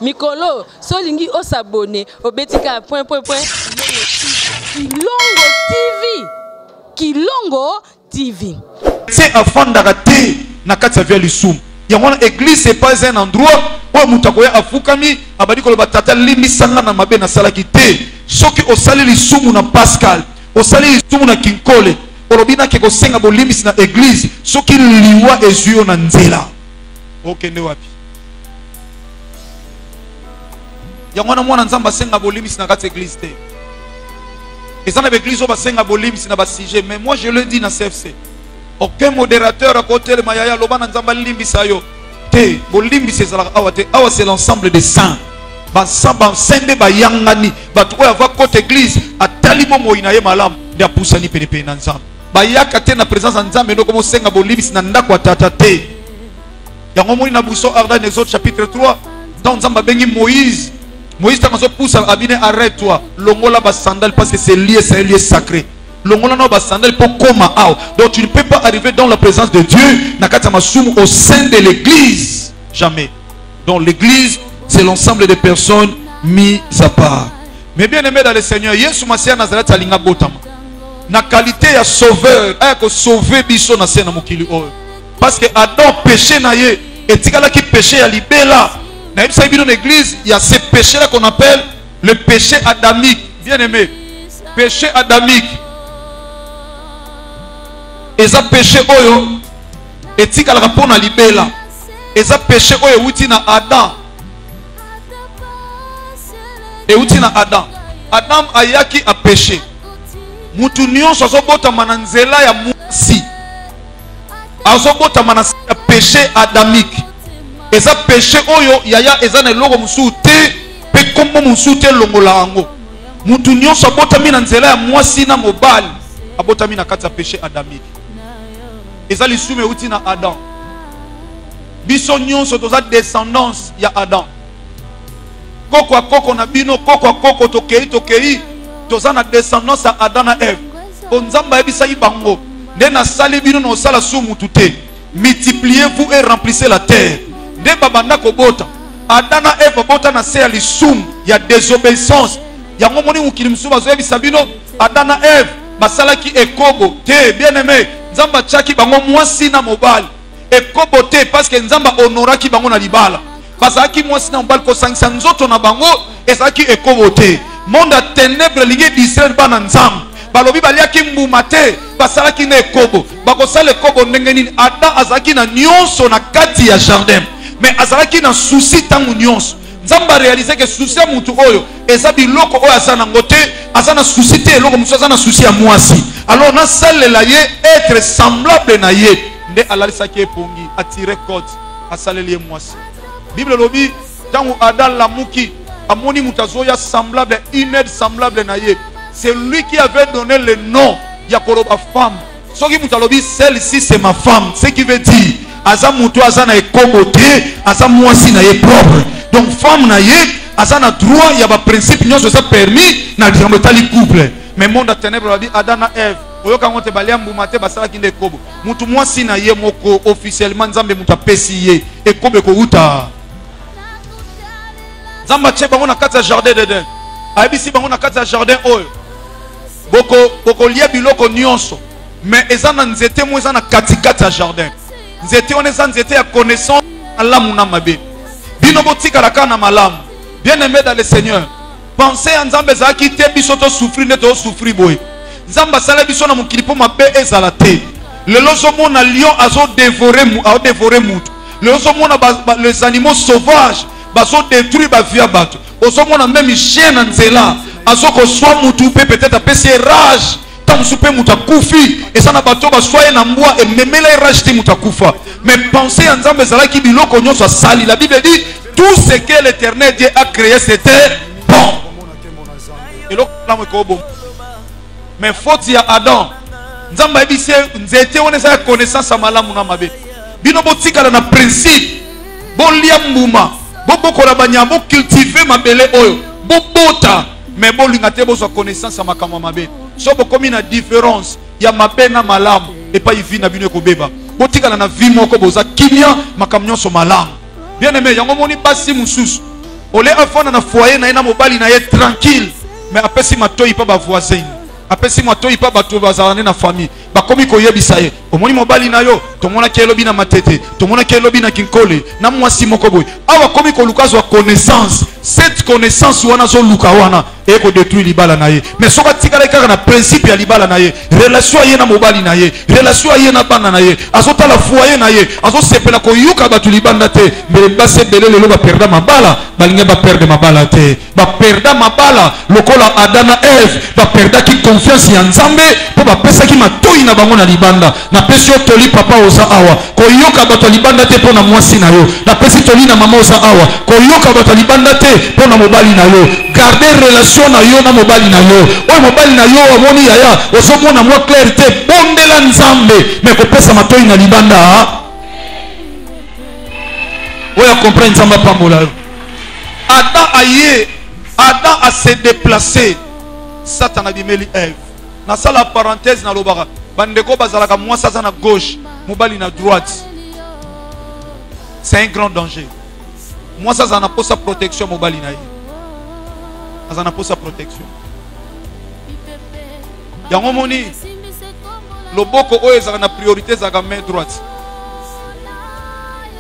Mikolo so olingi o s'abonner obeti kaka point point point Kilongo TV Kilongo TV. Se afandaka te na kati ya vie ya lisumu. Yango wana eglise c'est pas un endroit oyo moto akoya afukami abandi koloba tata limbisa nga na mabe nasalaki te. Soki osali lisumu na Pascal, osali lisumu na Kinkole, olobi nake kosenga bolimbisi na eglise, soki liwa ezwi yo na nzela okende wapi? Yango wana mwana Nzambe asenga bolimbisi na kati ya eglise te. Eza na ba eglise oyo basenga bolimbisi na ba sujet, mais moi je le dis na CFC, aucun modérateur akotelema yaya loba na Nzambe alimbisa yo te. Bolimbisi ezalaka awa te. Awa c'est l'ensemble des saints. Basaint nde bayangani, bato oyo ava kota eglise atali bomoi na ye malamu nde apusani penepene na Nzambe. Bayaka te na présence ya Nzambe nde okomosenga bolimbisi na ndako ya tata te. Yango omoni na buso Ardan, Exode chapitre 3, ntango Nzambe abengi Moïse, Moïse ntango azopusa abine, arrête toi, longola ba sandales parce que c'est lieu, c'est un lieu sacré. Longola na ba sandales pour koma awa. Donc tu ne peux pas arriver dans la présence de Dieu na kati ya masumu au sein de l'église, jamais. Donc l'église, c'est l'ensemble des personnes mises à part. Mais bien aimé dans le Seigneur, Yesu Masiya Nazareth alinga botama na qualité ya sauveur, aya ko sauver biso na se na mokili oyo. Parce que Adam péché na ye etikalaki péché ya libela. Nayebisaki bino na église, il y a ce péché là qu'on appelle le péché adamique. Bien aimé, péché adamique eza péché oyo etikalaka mpo na libela. Eza péché oyo ewuti na Adam, ewuti na Adam. Adam ayaki a péché. Mutu nyonso azobotama na nzela ya mwasi, azobotama na ya péché adamique. Eza péché oyo yaya eza na eloko mosusu te mpe kombo mosusu te elongola yango. Mutu nyonso abotami na nzela ya mwasi na mobali abotami na kati ya péché adamique. Eza lisumu euti na Adam. Biso nyonso toza descendance ya Adam. Koko ya koko na bino, koko ya koko, tokei tokei, toza na descendance ya Adam na Eve. Po Nzambe ayebisaki bango nde nasali bino na osala su mutu te, multipliez-vous et remplissez la terre. Nde babanda kobota. Adam na Eve babota na se ya lisumu ya désobéissance. Yango moni mokili mosusu bazoyebisa bino Adam na Eve basalaki ekobo te. Bien aimé, Nzambe atiaki bango mwasi na mobali. Ekobo te parce que Nzambe honoraki bango na libala. Bazalaki mwasi na mobali, kosangisa nzoto na bango ezalaki ekobo te. Monde ya ténèbres elingi distraire bana Nzambe. Balobi baliaki mbuma te, basalaki na ekobo. Bakosala ekobo ndenge nini? Adam azalaki na nyonso na kati ya jardin, mais azalaki na souci ntango nyonso. Nzambe a réaliser que souci ya mutu oyo eza biloko oyo aza nango te, aza na souci te eloko mosusu, aza na souci ya mwasi. Alors nasalela ye être semblable na ye, nde alalisaki ye pongi, atire côte, asaleli ye mwasi. Bible elobi ntango Adam lamuki amoni moto azoya semblable, une aide semblable na ye. C'est lui qui avait donné le nom ya koloba femme. Soki moto alobi celle-ci c'est ma femme, ce qui veut dire aza moto aza na ekobo te, aza mwasi na ye propre. Donc femme na ye aza na droit ya ba principe nyonso eza permis na likambo etali couple. Mais monde ya ténèbres babi Adam na Ève oyoka yango te, balia mbuma te, basalaki nde ekobo. Moto mwasi na ye moko officiellement Nzambe moto apesi ye ekobo ekowuta. Nzambe atie bango na kati ya jardin d'Eden, ayebisi bango na kati ya jardin oyo bokolia biloko nyonso, mais eza na nzete moko eza na katikati ya jardin. Nzete wana eza nzete ya connaissance malamu na mabe. Bino botikala kaka na malamu. Bien aimé dans le Seigneur, pensée ya Nzambe ezalaki te biso to souffrir nde to souffrir boye. Nzambe asala biso na mokili mpo mabe ezala te. Lelo ozomona lion azo dévorer mu, azo dévorer mutu. Lelo ozomona les animaux sauvages bazo détruire ba vie ya bato. Ozomona même chien na nzela azo koswa mutu mpe peut-être apesi ye rage. Ntango mosusu mpe moto akufi, eza na bato baswa ye na mbwa ememela ye rage te, moto akufa. Mais pensée ya Nzambe ezalaki biloko nyonso asali. La Bible dit tout ce que l'Éternel Dieu a créé c'était bon. Eloko malamu ekoboma. Mais faute ya Adam, Nzambe ayebisi ye nzete wana eza ya connaissance ya malamu na mabe. Bino botikala na principe, bolia mbuma, bobokola banyama, bocultive mabele oyo, bobota, mais bolinga te bozwa connaissance ya makambo ya mabe. So bokomi na différence ya mabe na malamu, epai vie na bino ekobeba. Botikala na vie moko boza kimia, makambo nyonso malamu. Bien aimé, yango moni basi mosusu. Ole afanda na foyer na ye na mobali na ye tranquille, mais apesi matoi pa ba voisin, apesi matoi pa bato bazala ne na famille, bakomi koyebisa ye, omoni mobali na yo, tomonaki elobi na Matete, tomonaki elobi na Kinkole, na mwasi moko boye. Awa akomi koluka azwa connaissance. Cette connaissance wana azoluka wana eye kodétruire libala na ye. Mais soki atikalaki kaka na principe ya libala na ye, relation ya ye na mobali na ye, relation ya ye na bana na ye, azotala foyer na ye, azosepela koyoka bato libanda te. Mbele basi ebele lelo baperda mabala, balingi baperde mabala te, baperda mabala lokola Adam na Eve baperdaki confiance ya Nzambe mpo bapesaki matoi na bango na libanda. Napesi yo toli papa oza awa, koyoka bato ya libanda te mpo na mwasi na yo. Napesi toli na mama oza awa, koyoka bato ya libanda te mpo na mobali na yo. Garde relation na yo na mobali na yo. Oyo mobali na yo amoni yaya, ozomona mwa clair te, bondela Nzambe, mais kopesa matoi na libanda. Oyo comprendre, Nzambe apambola yo. Adam aye, Adam a se déplacé. Satan abimeli Ève. Nasala parenthèse, nalobaka bandeko bazalaka mwasi aza na gauche, mobali na droite, c'est un grand danger. Mwasi aza na posa protection, mobali na ye aza na posa protection. Yango moni loboko oyo ezalaka na priorité ezalaka main droite.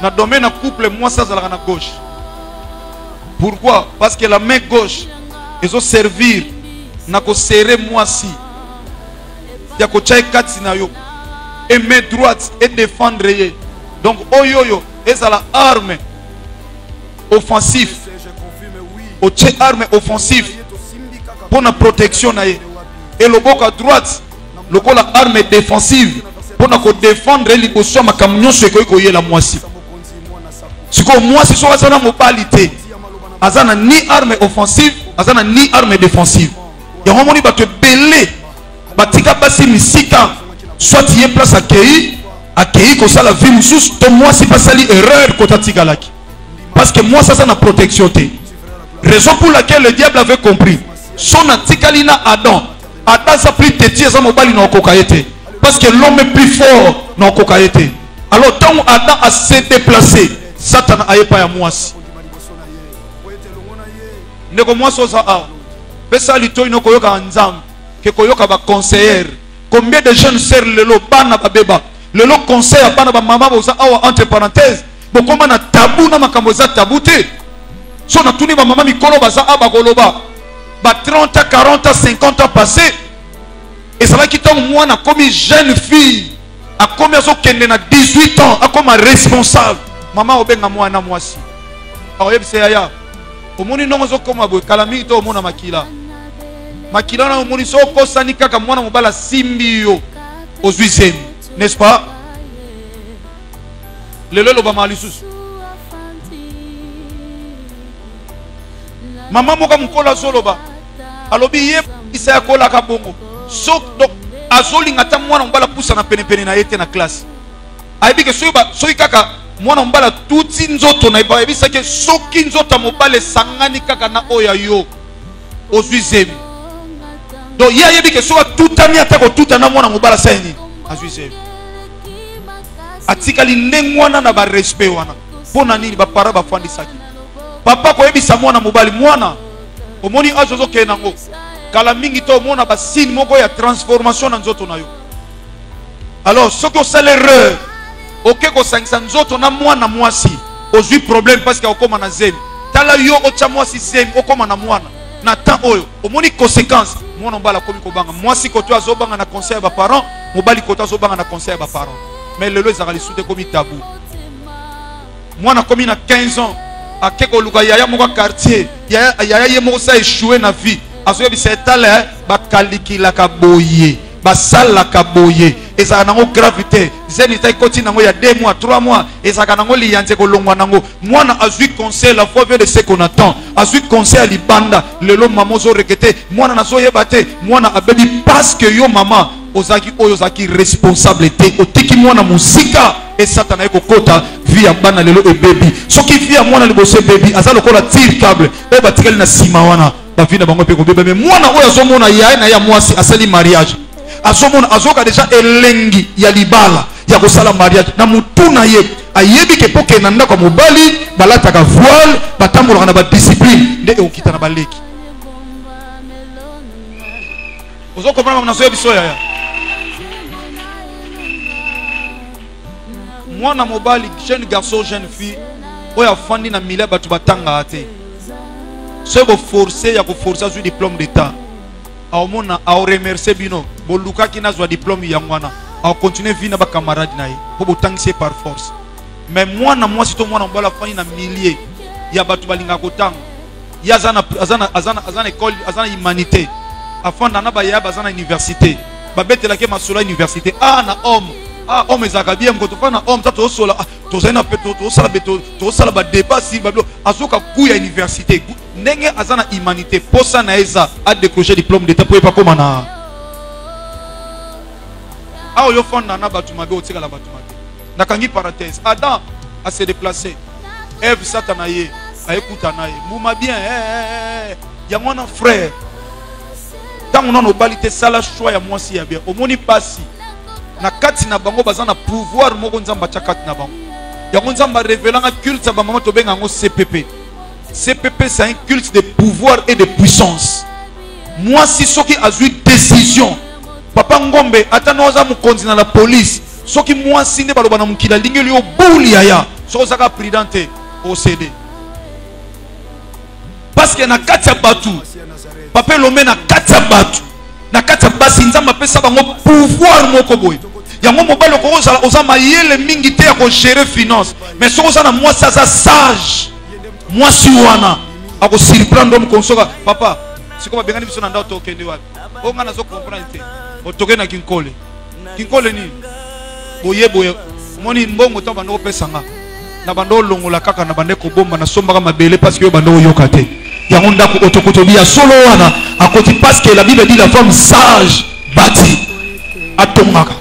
Na domaine ya couple, mwasi azalaka na gauche. Pourquoi? Parce que la main gauche ezo servir na koserre mwasi ya kotya ye kati na yo, et main droite e défendre ye. Donc oyo oyo ezala arme offensif, otie arme offensif mpo na protection na ye, e loboko ya droite lokola arme défensive mpo na kodefendre liboso ya makambo nyonso ekoki koyela mwasi. Sikoyo mwasi soki aza na mobali te, aza na ni arme offensive, aza na ni arme défensive. Yango omoni bato ebele batika basi misika, soit ye place akei, akei kosala vie mosusu, to mwasi mpe asali erreur kota atikalaki, parce que mwasi aza na protection te. Raison pour laquelle le diable avait compris, son atikali na Adam, Adam aza plus têtu, aza mobali na okoka ye te, parce que l'homme est plus fort na okoka ye te. Alors ntango Adam a se déplacé, Satan aye pa ya mwasi. Ndeko mwasi oza awa, pesa litoi no koyoka Nzambe ke koyoka ba conseillère. Combien de jeunes sœurs lelo bana babeba lelo conseil ya bana ba mama boza awa, entre parenthèses, bokoma na tabu na makambo eza tabu te. So natuni ba mama mikolo baza awa, bakoloba ba 30 ans, 40 ans, 50 ans passé, ezalaki ntango mwana akomi jeune fille, akomi azokende na 18 ans, akoma responsable, mama obenga mwana mwasi, akoyebisa yaya, omoni ndongo ozokoma boye, kala mingi to omona makila makila wana, omoni so okosani kaka mwana mobali asimbi yo, ozwi zemi, n'est-ce pas? Lelo elobamaka lisusu. Mama moko mokolo azoloba, alobi ye isa ya kolaka bongo, so donc azolinga ata mwana mobali apusana penepene na ye te na classe. Ayebi ke soki kaka mwana mobali atuti nzoto na ye, bayebisaki soki nzoto ya mobali esangani kaka na oyo ya yo, ozwi zemi. Donc ye ayebi ke soki atutani ata kotuta na mwana mobali, asali nini? Azwi zemi. Atikali ndenge wana na barespect wana. Mpo na nini bapara bafandisaki papa koyebisa mwana mobali, mwana omoni age ozokende nango, kala mingi to omona basigne moko ya transformation na nzoto na yo. Alors soki osala erreur, oke kosangisa nzoto na mwana mwasi, ozwi problème, parce que okóma na zemi. Tala yo otya mwasi zemi, okóma na mwana na temps oyo, omoni conséquence. Mwana mobali akomi kobanga mwasi, koto azobanga na conseil ya baparent, mobali koto azobanga na conseil ya baparent. Mais lelo ezalaka lisusu te, ekomi tabu. Mwana akomi na 15 ans, ake koluka yaya moko ya quartier, yaya, yaya ye moko sa échoué na vie, azoyebisa etala bakalikilaka boye, basalaka boye, ezalaka nango grave te, zemi ta ekoti nango ya 2 mois, 3 mois, ezalaka nango liyanze kolongwa nango. Mwana azwi conseil, la foi vient de ce qu'on attend, azwi conseil ya libanda. Lelo mama ozorekete mwana, nazoyeba te mwana abebi, parce que yo mama ozalaki oyo ozalaki responsable te, otiki mwana mosika e Satana ye kokota. Vie ya bana lelo ebebi. Soki vie ya mwana liboso ebebi, aza lokola tire câble oyo batikali na nsima wana, bavie na bango mpe kobeba. Mais mwana oyo azomona yaye na ye ya mwasi asali mariage, azomona, azoyoka deja elengi ya libala. ya kosala mariage. Na mutu na ye ayebi ke mpo kende na ndako ya mobali balataka voile, batambolaka na badiscipline, nde ekokita na baleki. Ozo comprendre nazoyebi biso yaya? Mwana mobali, jeune garçon, jeune fille oyo afandi na milieu bato batangaka te, soki boforce ya koforce azwi diplôme d'état, aomona aoremercie bino bolukaki nazwa diplôme yango wana, aocontinue vie na bacamarade na ye mpo botangisi ye par force. Mais mwana mwasi to mwana mobali afandi na milieu ya bato balingaka kotanga, ye aza na, aza na, aza na, aza na école, aza na humanité, afanda na bayaya baza na université, babetelaki masolo ya université. Ah, na homme, ah, homme ezalaka bien, moto tofanda na homme ta tozosola, ah, tozali na tozosala tozosala badébat si babilo, azoka goût ya université ndenge aza na humanité, posa na ye eza adécrocher diplôme d'état po ye pakoma na awa. Yo fanda na bato mabe, otikala bato mabe. Nakangi parenthèse. Adam ase déplacé, Eve, Satana ye ayekuta na ye mbuma bien. Eh, eh, eh. Yango wana frère, ntango nano obali te, sala choix ya mwasi ya bien. Omoni basi na kati na bango baza na pouvoir moko Nzambe atya kati na bango. Yango Nzambe arevelanga culte ya bamama, tobenga yango CPP. CPP, c'est un culte de pouvoir et de puissance. Mwasi soki azwi décision, papa Ngombe, ata no aza mokonzi na la police, soki mwasi nde baloba na mokili alingeli yo buli, yaya, soki ozaka prudent te, ocd. Parce que na kati ya bato, papa Elombe, na kati ya bato, na kati ya basi, Nzambe apesa bango pouvoir moko boye. Yango mobali okoki ozala oza mayele mingi te ya kogérer finance, mais soki oza na mwasi aza sage, mwasi wana akosurprendre mokonsoka. Papa, sikoyo babengani biso na ndako, tokende wapi? Oyo ngai nazo comprendre te. Tokende na Kinkole. Kinkole nini? Boye boye, omoni mbongo ntango bando kopesa nga, na bando olongola kaka na bande kobomba, nasombaka mabele, parce que oyo bando oyoka te. Yango ndako otokotobi ya solo wana akoti, parce que la Bible dit: la femme sage bâtit, atongaka.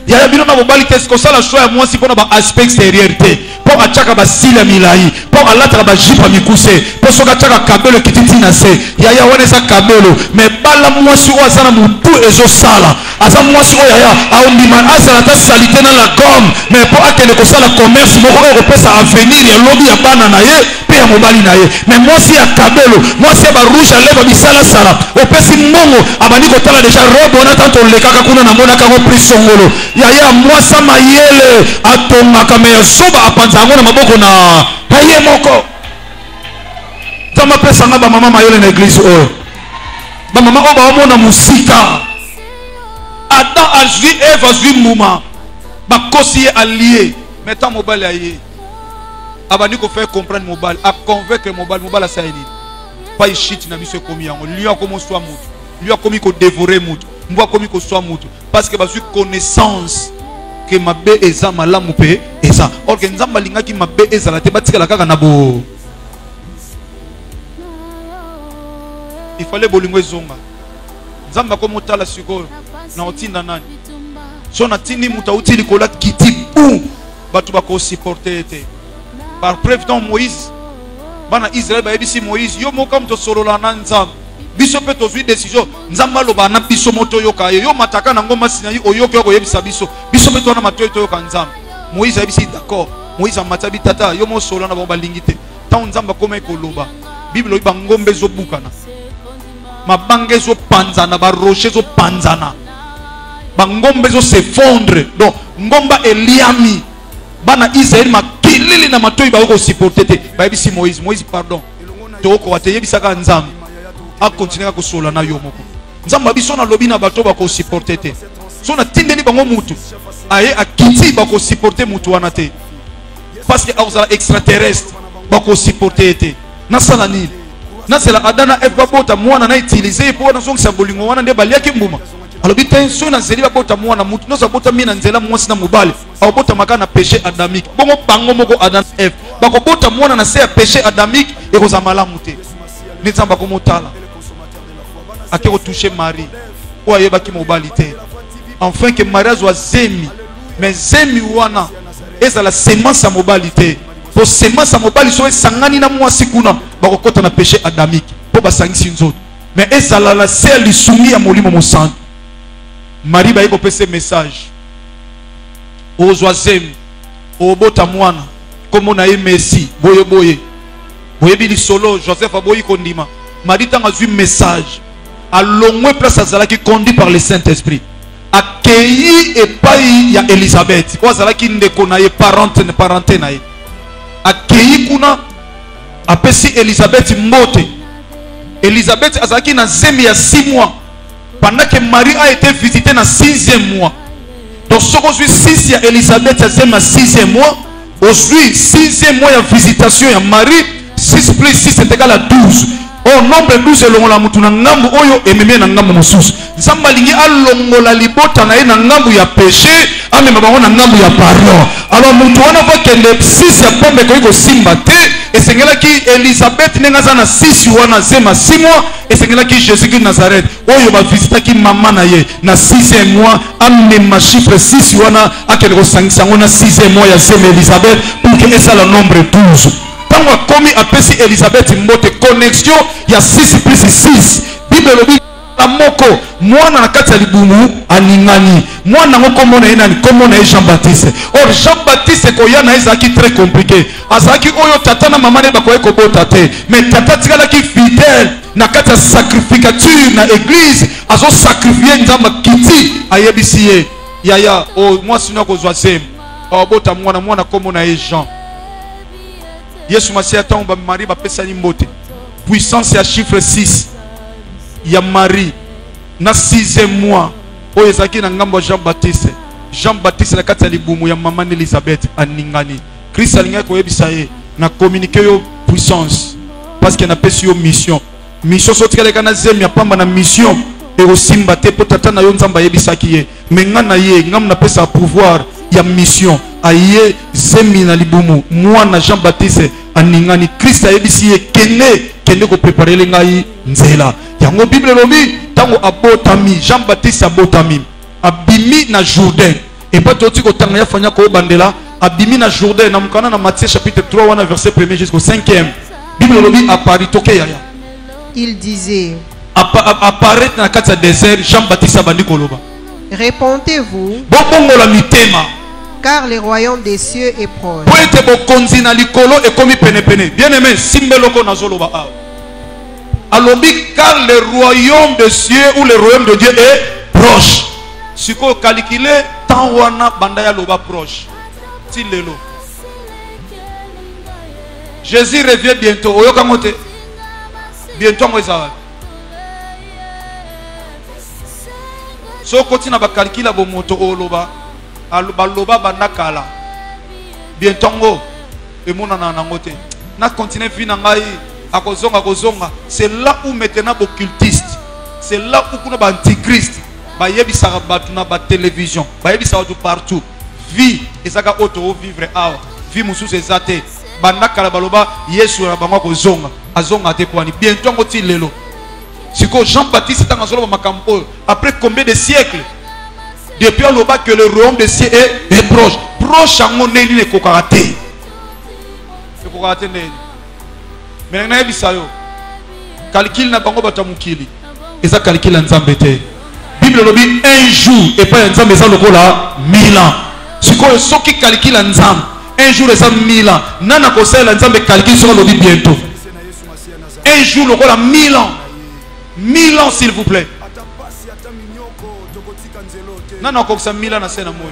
Yaya, bino na mobali te, kosala choix ya mwasi mpona baaspect extérieur te, mpo atiaka basile ya milai, mpo alataka bajupe ya mikuse, mpo soki atiaka kabelo ekiti ntina se. Yaya, wana eza kabelo. Mais bala mwasi oyo aza na motu ezosala, aza mwasi oyo, yaya, aondima azala ata saleté na la gomme, mais mpo akende kosala commerce moko oyo kopesa avenir ya lobi ya bana na ye mpe ya mobali na ye. Mais mwasi ya kabelo, mwasi ya barouge à lèvre, bisalasala, opesi mbongo, abandi kotala déjà robe wana, tanto olekaka kuna namonaka yango prix songolo. Yaya, mwasi mayele atongaka, mais ya zoba apanza yango na maboko na ye moko. Nzambe apesanga bamama mayele na église oyo, bamama oyo baomona mosika. Adam azwi Eve, azwi mbuma, bakosi ye, alie. Mais ntango mobali aye, abandi kofaire comprendre mobali, aconvaincre mobali, mobali asali nini? Pai shit na biso ekomi yango. Lion akomi oswa motu, lion akomi kodévorer motu, mbwa akomi koswa motu, parce que bazwi connaissance ke mabe eza malamu mpe eza. Or ke Nzambe alingaki mabe ezala te, batikala kaka na bo. Il fallait bolingo ezonga. Nzambe akomi otala sikoyo na otinda nani? So natindi moto auti likolo, akiti bu, bato bakosupporte ye te. Par preuve, ntango Moïse, bana Israel bayebisi Moïse: yo moko moto osolola na Nzambe, biso mpe tozwi décision, Nzambe aloba na biso mo toyoka ye. Yo mataka na ngomba Sinai, oyoki, oyo koyebisa biso, biso mpe towana matoi toyoka Nzambe. Moïse ayebisi: d'accord. Moïse amati, abi: tata, yo mosolola na bango, balingi te. Ntango Nzambe akomaki koloba, Bible oyi bangomba ezobukana, mabanga ezopanzana, barocher ezopanzana, bangomba ezos'effondre, donc ngomba eliami. Bana Israele makelele na matoi, bakoki kosupporte te. Bayebisi Moïse: Moïse, pardon, tokokoka te, yebisaka Nzambe akontinue kaka kosola na yo moko. Nzambe abiso nalobi na bato bakosupporte te, so natindeli bango mutu aye akiti, bakosupporte mutu wana te, parce que akozala extraterrestre, bakosupporte ye te. Nasala nini? Nazela Adam na Eve babota mwana, na utilize ye mpo nazongisa bolingo wana nde baliaki mbuma? Alobi te, soki nazeli babota mwana, mutu nyonso abotami na nzela mwasi na mobali akobotamaka na péché adamique. Bongo bango moko Adam na Eve bakobota mwana na se ya péché adamique, ekozala malamu te. Nde Nzambe akomotala, ake kotouche Marie oyo ayebaki mobali te, enfin ke Marie azwa zemi, mais zemi wana ezala semence ya mobali te, po semence ya mobali so esangani na mwasi kuna, bakokɔta na péché adamique mpo basangisi nzoto. Mais ezala na se ya lisungi ya Molimo Mosantu. Marie baye kopesa message. Ozwa zemi, obota mwana, kombo na ye Messi, boye boye. Boyebi lisolo, Joseph aboyi kondima. Marie ntango azwi message, alongwe place azalaki, conduit par le Saint-Esprit, akei epai ya Elizabeth oyo azalaki ndeko na ye, parente, parente na ye. Akei kuna, apesi Elizabeth mbote. Elizabeth azalaki na zemi ya 6 mois pendant que Marie a été visitée na 6e mois. Donc soki ozwi 6 ya Elizabeth ya zemi ya 6e mois, ozwi 6e mois ya visitation ya Marie, 6 plus 6 est égal à 12. Or nombre 12 elongola mutu na ngambu oyo, ememi na ngambu mosusu. Nzambe alingi alongola libota na ye na ngambu ya péché, amema bango na ngambu ya pardon. Alors mutu wana faut kende 6 ya pombe ekoki kosimba te. Esengelaki Elizabeth ndenge aza na 6 wana zema 6 mois, esengelaki Jésus-Christ de Nazareth oyo bavisitaki mama na ye na 6e mois, amema chiffre 6 wana, akende kosangisa yango na 6e mois ya zema Elizabeth pour que esala nombre 12. Ntango akomi, apesi Elizabeth mbote, connexion ya 6 plus 6. Bible elobi na moko mwana na kati ya libumu aningani. Mwana yango kombo na ye nani? Kombo na ye Jean Baptiste. Or Jean Baptiste koya na ye ezalaki très compliqué. Azalaki oyo tata na mama ne bakoki kobota te, mais tata atikalaki fidèle na kati ya sacrificature na église, azosacrifie. Nzambe akiti, ayebisi ye: yaya, o mwasi no akozwa zemi, abota mwana, mwana kombo na ye Jean. Yesu Masiya, ntango bamarie bapesani mbote, puissance ya chiffre 6 ya Marie na 6e mois oyo ezalaki na ngambo ya Jean Baptiste, Jean Baptiste na kati ya libumu ya mama Elizabeth aningani. Christ alingaki koyebisa ye: na communiquer yo puissance parce que napesi yo mission. Mission so otikalaka na zemi ya pamba na mission ekosimba te, mpo tata na yo Nzambe ayebisaki ye, me nga na ye ngambu napesa pouvoir ya mission. Aye zemi na libumu, mwana Jean Baptiste aningani. Christ ayebisi ye: kende, kende kopreparele ngai nzela. Yango Bible elobi, ntango abotami, Jean Baptiste abotami, abimi na Jourdain epai toti kotanga ya fanya koobandela. Abimi na Jourdain na mokanda na Matthieu chapitre 3 wana, verset 1er jusqu'au 5e, Bible elobi apari toke yaya. Il disait, Apparaître na kati ya désert, Jean Baptiste abandi koloba: Répentez-vous, bobongola mitema, car le royaume des cieux est proche. Po ete bokonzi na likolo ekomi penepene. Bien aimé, simba eloko nazoloba awa. Alobi: car le royaume des cieux ou le royaume de Dieu est proche. Sikoyo calcule temps wana banda ya loba proche ti lelo. Jésus revient bientôt, oyokango te? Bientôt yango eza wapi? So okoti na bacalcul ya bomoto, oloba baloba banda kala, bientôt yango emonana nango te. Na continue vie na ngai, akozonga, akozonga. C'est là où maintenant bocultiste, c'est là où kuna baantichrist bayebisaka bato na batélévision, bayebisaka bato partout: vie ezaka oyo toovivre awa, vie mosusu eza te. Banda kala baloba Yesu na bango akozonga, azonga te. Kwani bientôt yango ti lelo? Sikoyo Jean Baptiste ntango azoloba makambo oyo, après combien de siècles depuis aloba que le royaume des cieux est proche? Proche yango ndenge nini ekokaka te? Ekokaka te ndenge nini? Me nayebisa yo, calcul na bango bato ya mokili eza calcul ya Nzambe te. Bible elobi un jour epai ya Nzambe eza lokola 1000 ans. Sikoyo soki calcul ya Nzambe un jour eza 1000 ans, nani akosalela Nzambe calcul soki alobi bientôt? Un jour lokola 1000 ans, 1000 ans, s'il vous plaît, nani akokisa 1000 ans na se na moi?